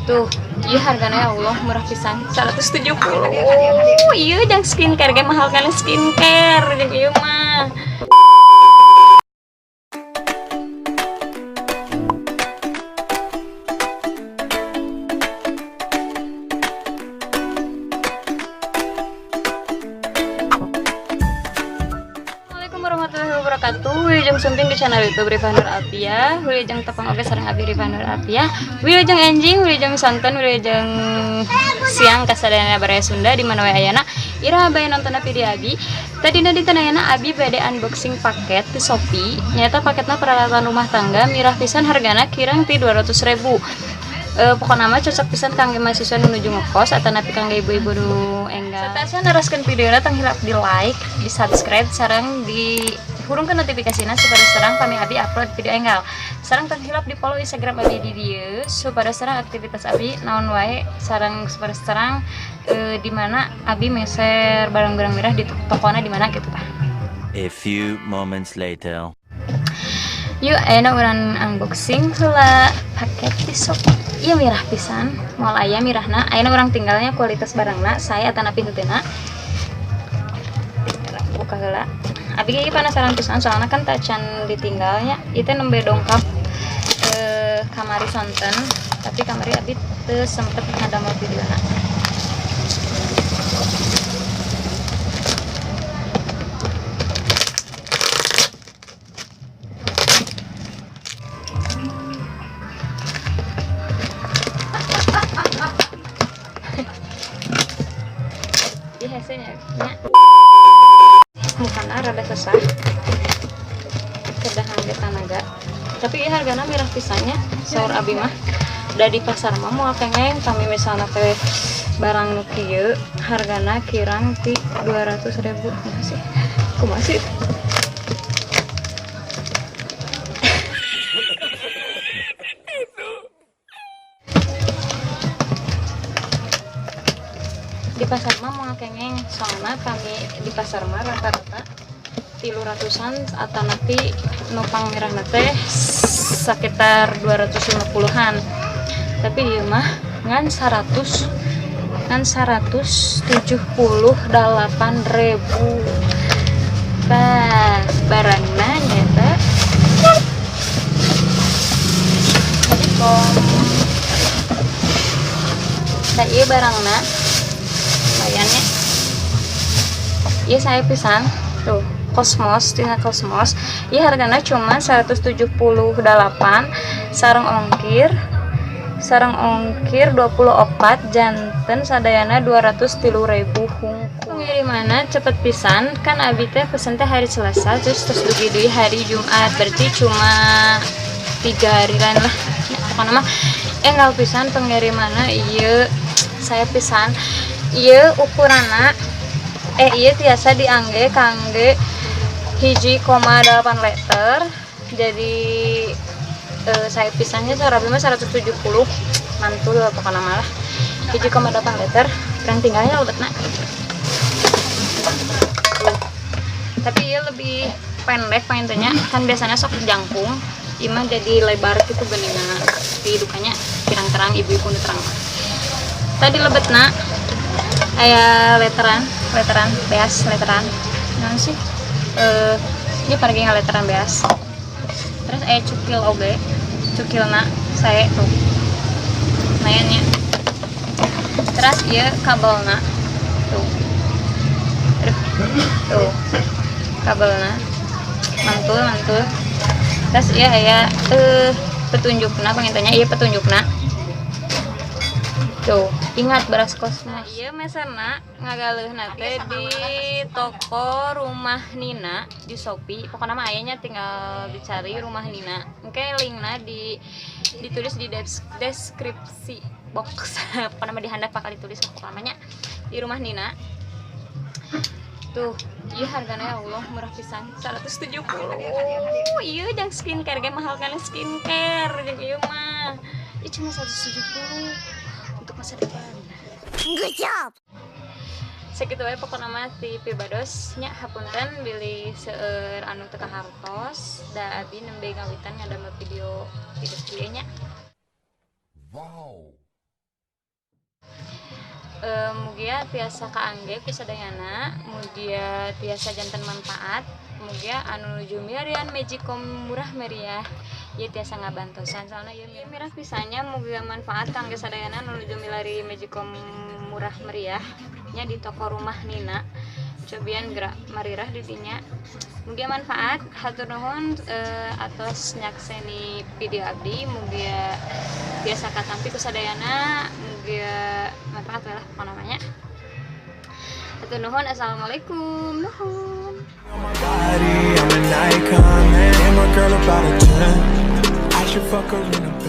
Tuh, iya harganya ya Allah murah pisan 170. Iya jang skincare ge mahal kan skincare jeung ieu mah. Assalamualaikum warahmatullahi wabarakatuh. Wilujeng sumping di channel YouTube Rifa Nur Alfiah. Wilujeng tepang oge sareng abi Rifa Nur Alfiah. Wilujeng enjing, wilujeng sonten, wilujeng siang kasadayana baraya Sunda di mana wae ayana. Iraha bae nonton video abi. Tadina dinten ayana abi bade unboxing paket di Shopee. Nyata paketna peralatan rumah tangga mirah pisan hargana kirang ti 200.000. Pokokna mah cocok pisan kangge mahasiswa nu nuju ngekos atanapi kangge ibu-ibu nu enggal. Satasa neraskeun videona tong hilap di like, di subscribe sareng di hurungkeun notifikasina supaya serang pami abi upload video enggal. Sareng tong hilap di follow Instagram abi di dieu supaya serang aktivitas abi naon wae sareng supaya serang di mana abi meser barang-barang mirah di tokona di mana gitu tah. A few moments later. Yuk, ayeuna urang unboxing heula paket di Shopee. Ieu mirah pisan, moal aya mirahna. Ayeuna urang tinggalnya kualitas barangna, saya atanapi henteu. Buka heula. Abi ge penasaran pisan soalna kan tacan ditinggalnya. Ieu teh nembe dongkap kamari sonten, tapi kamari abi teu sempet ngadamel videona. Mukana rada sesah kedah ngangge tanaga, tapi ieu hargana mirah pisannya saur abi mah. Da di pasar mah moal kengeng kami misalna teh barang nu kieu hargana kirang ti 200.000 masih kumaha sih. Di pasar mah moal kengeng soalna kami di pasar mah rata-rata 300-an atanapi nupang mirahna teh sekitar 250-an, tapi ieu mah ngan 178.000. Tah barangna nyaeta tah ieu barangna lumayan ya. Ieu saya pisan tuh Cosmos, tina Cosmos. Ieu hargana cuma 178 sareng ongkir. Sareng ongkir 24 janten sadayana 203.000 hungkul. Pengirimanna cepet pisan, kan abi teh pesen teh hari Selasa terus dugi deui hari Jumat, berarti cuma 3 harian lah. Ya, pokokna mah enggal pisan pengirimanna ieu saya pisan. Ieu ukuranna ieu tiasa diangge kangge 1,8 liter. Jadi saya pisannya saur abi mah 170 mantul pokokna mah lah. 1,8 liter kurang tinggalnya lebetna. Tuh. Tapi ieu lebih pendek pangintennya, kan biasanya sok jangkung, ieu mah jadi lebar gitu geuningan. Tapi dukanya kirang terang ibu-ibu nu terang mah. Tadi lebetna aya letteran, letteran beas, letteran. Naon sih? Ini pargi ngaletteran beas. Terus aya cukil oge, cukilna saya tuh. Lumayan ya. Terus ieu kabelna tuh. Aduh, tuh. Kabelna mantul, mantul. Terus ieu aya petunjukna pangintennya, ieu petunjukna. Tuh, ingat beras Cosmos. Ieu meserna ngagaleuhna teh di toko Rumah Nina di Shopee. Pokokna mah ayanya tinggal dicari Rumah Nina. Engke linkna ditulis di deskripsi box. Pokokna mah di handap bakal ditulis pokokna mah nya di Rumah Nina. Tuh, ieu hargana ya Allah murah pisan 170. Ieu jang skincare ge mahal kan skincare jeung ieu mah. Ieu cuma 170 untuk masa depan. Good job. Sakitu wae pokona mah ti pibados nya, hapunten bilih seueur anu teu kahartos da abi nembe ngawitan ngadamel video video kieu nya. Wow. Mugia tiasa kaangge ku sadayana, mugia tiasa janten manfaat, mugia anu nuju milarian Magicom murah meriah ieu tiasa ngabantosan, soalna ieu mirah pisan nya. Mugia manfaat kangge sadayana nu nuju milari Magicom murah meriah nya di toko Rumah Nina. Cobian gerak marirah di dinya. Mugia manfaat. Hatur nuhun atos nyakseni video abdi. Mugia tiasa katampi ku sadayana, mugia manfaat lah pokona. Hatur nuhun. Assalamualaikum. Nuhun. On my body, I'm an icon, man. And my girl about a 10. I should fuck her in a